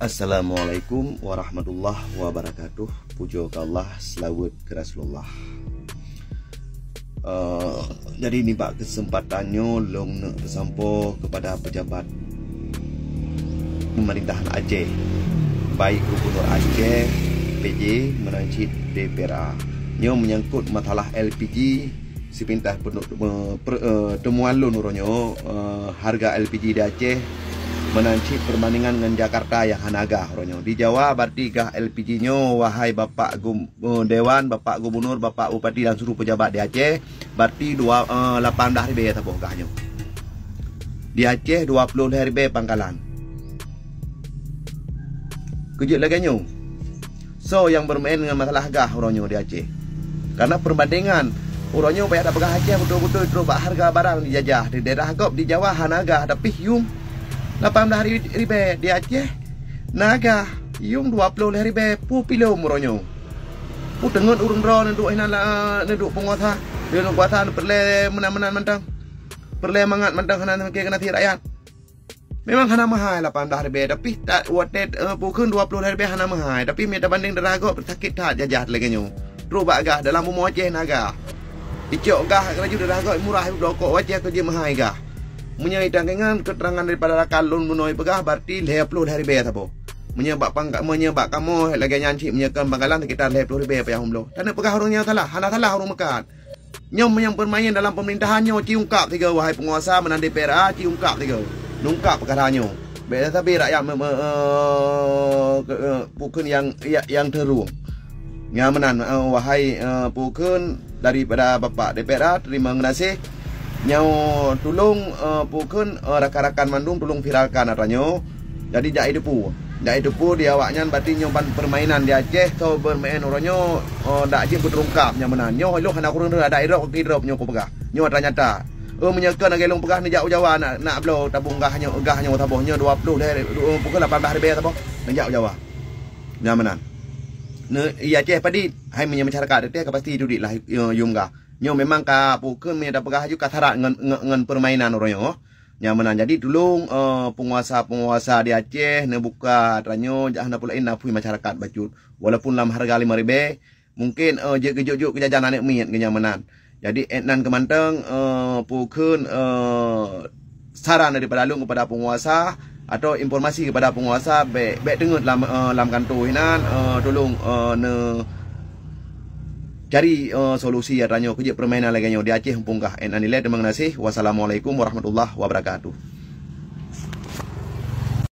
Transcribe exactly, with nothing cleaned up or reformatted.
Assalamualaikum warahmatullahi wabarakatuh. Pujoe keu Allah, seulaweuet keu Rasulullah. Eh, jadi nibak keuseumpatan nyoe lôn neuk peusampoe keupada peujabat peumeurintah Aceh, baik Gubunur Aceh, P J, meunan cit D P R A. Nyoe meunyangkot masalah L P G, sipintas peunu-, me-, per-, eh, teumuan lôn uroe nyoe, eh, hareuga L P G di Aceh meunan cit peubandingan ngon Jakarta nyang hana gah uroe nyoe. Di Jawa berarti gah L P G nyoe, wahai Bapak Gum-, eh, Dewan, Bapak Gubunur, Bapak Bupati dan seluruh pejabat di Aceh, berarti dua, eh, lapan blah ribèe saboh gah nyoe. Di Aceh dua ploh lhèe ribèe pangkalan. Keujeuet lagèe nyoe. Soe nyang beureumaén ngon masalah gah uroe nyoe di Aceh? Karena perbandingan, uroe nyoe payah tapeugah Aceh beutôi-beutôi trôk bak hareuga barang dijajah. Di daerah gob di Jawa hana gah, tapi yum lapan blah ri-, ribèe. Di Aceh na gah, yum dua ploh lhèe ribèe. Peue pilom uroe nyoe? Peue teungeut ureueng droe neuduek hinan la-, neuduek peunguasa? Di ureueng kuasa peureulèe meunan-meunan mantong. Peureulèe mangat mantong hana meuke keu nasib rakyat. Memang hana meuhai lapan blah ribèe, tapi ta-, watèe, eh, peue kheun dua ploh lhèe ribèe hana meuhai, tapi meunyo tabandéng daerah gob sakét that jajah lagèe nyoe. Trôk bak gah, dalam bumoe Aceh na gah. Icok gah laju daerah gob murah, bloe kok Aceh keu jimeuhai gah. Meunyo itanggéngan keuterangan daripada rakan lôn bunoe peugah, berarti lhèe ploh lhèe ribèe saboh. Meunyo bak pangka-, meunyo bak kamoe lagèe nyan cit, meunyo kon pangkalan sekitar lhèe ploh ribèe payah umbloe. Taneuk peugah ureueng nyan salah, hana salah ureueng meukat. Nyoe meunyo peumaén dalam peumerintahan nyoe, ci ungkab sigoe, wahai peunguasa meunan D P R A, ci ungkab sigoe. Neungkab peukara nyoe. Bèk sabe rakyat me-, me-, eh, ke-, eh, peue kheun nyang, ya-, nyang teurung. Nyan meunan, eh, wahai, eh, peue kheun daripada Bapak D P R A, terima kasih. Nyoe tulông, eh, peue kheun, eh, rakan-rakan mandum tulông viralkan atra nyoe. Jadi jak iteupeue. Jak iteupeue di awaknyan, berarti nyoe ban permainan di Aceh, soe beureumaén uroe nyoe, oh, dak jeuet beuteurungkap nyan meunan. Nyoe lôn hana kureueng rhot, adak irop keu irop nyoe kupeugah. Nyoe atra nyata. Oh, meunyoe kon lagèe lôn peugah neujak u Jawa nak, nak bloe tabông gah nyoe, gah nyoe saboh. Nyoe dua ploh lhèe, du-, pukon lapan blah ribèe saboh. Neujak u Jawa. Nyan meunan. Ne, i Aceh padit, hai meunyoe masyarakat Aceh ka pasti dudik lah, eh, yum gah. Nyoe memang ka peue kheun meunyoe tapeugah laju ka sarat ngon, ngon, ngon permainan uroe nyoe. Nyan meunan. Jadi tulông, eh, peunguasa-peunguasa di Aceh neubuka atra nyoe jak hana peue laén neuphui masyarakat bacut. Walaupun lam hareuga limong ribèe, mungkin, eh, jeuet geujok-jok keu jajan aneuk miet geuh nyan meunan. Jadi, eh, nan keu mantong, eh, peue kheun, eh, saran daripada lôn keupada peunguasa atau informasi keupada peunguasa, bèk, bèk teungeut lam, eh, lam kantô hinan, eh, tulông, eh, neu-, cari, eh, solusi atra nyoe, keujeuet permainan lagèe nyoe di Aceh muphom gah. Innalillahi, terima kasih. Wassalamualaikum warahmatullahi wabarakatuh.